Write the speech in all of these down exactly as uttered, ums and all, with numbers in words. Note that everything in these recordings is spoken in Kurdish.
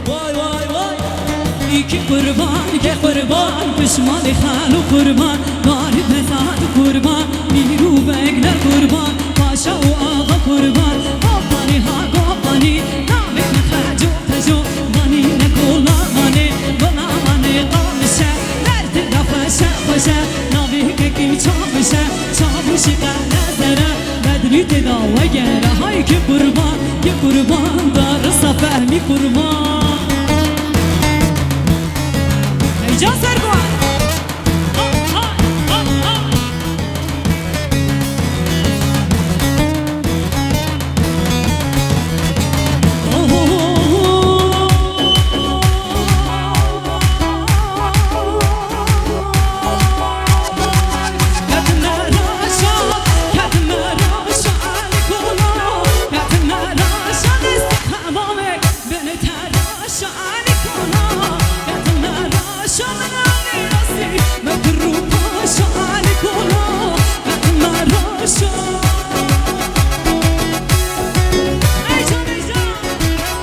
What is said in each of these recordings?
Vay, vay, vay. Îkî qurban, ke qurban, pişmanê xalo qurban, garî bezat qurban, mîr û begle qurban, paşa û axa qurban, gopanî ha gopanî, navê min Xeco Peco, manî ne kola manê, kola manê qamişe, derdê da xweşe xweşe, navê kekî Çavişe, Çavişî qere zere, bedlî tê da wegere, hay ki qurban, ki qurban, darisa fehmî qurban. Heyecan ser bu. Ha, ha, ha, ha.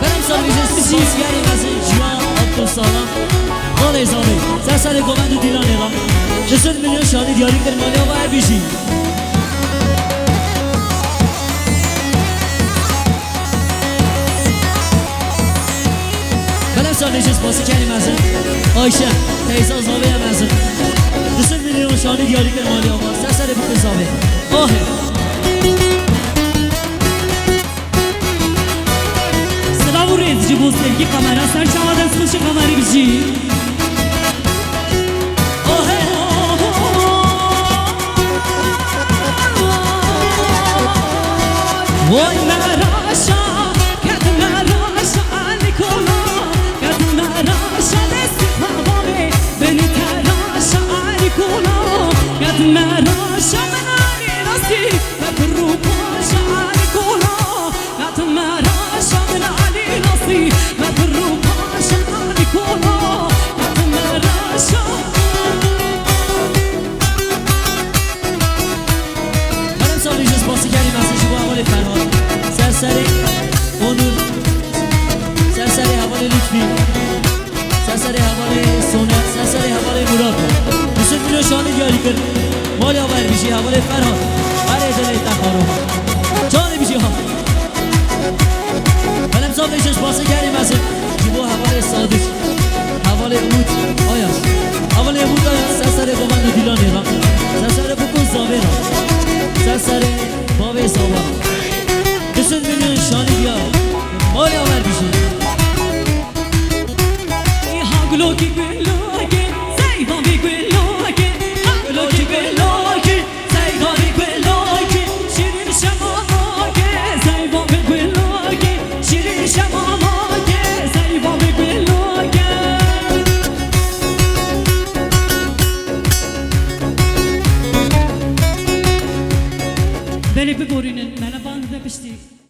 Berem Sarıcı, Sisiyarî Mezin, Cihan Abdulsalam, Xalê Zavê, ser serê govend û dîlanê ra. Du sed milyon şanî diyarî kir, malê ava her bijî. Belem Sarıcı, Sisiyarî Mezin, Ayşe, teyza Zavê Mezin. Du sed milyon şanî diyarî kir, malê ava, ser serê bikir Zavê. Ahê. Silav û rêz ji bo sevgî kamera ser çawa dest xweş û kamerî bijî. Vay meraşa, ket meraşa Nikola, ket meraşa destî xwe bavê, benî teraşa Nikola, ket meraşa min alî rastî, me pir û paşa Nikola. Ket meraşa min alî nasî, me pir û paşa Nikola, ket meraşa. Kerem Sarıcı, spasî kerî Mezin ji bo hevalê Ferhat. Ser serê Onur. Ser serê hevalê Lütfî. Ser serê hevalê Soner, ser serê hevalê Murat. Du sed milyon şanî diyarî kir. Malê ava her bijî hevalê Ferhat. Erê dilê te xaro. Canê bijî ha. Belem Sarıcı, spasî kerî Mezin. Ji bo hevalê Sadiq. Hevalê Umut Ayas. Hevalê Umut Ayas, ser serê govend û dîlanê ra. Ser serê bûk û zavê ra. Ser serê bavê Zawa. Du sed milyon şanî diyar. Malê ava her bijî. Ha gulokî gulokî, seyda vî gulokî, ha gulokî gulokî, seyda vî gulokî, şîrîn şemanokê, seyda vî gulokî, şîrîn şemanokê, seyda vî gulokê. Belê biborînin, meleban bibe piştî.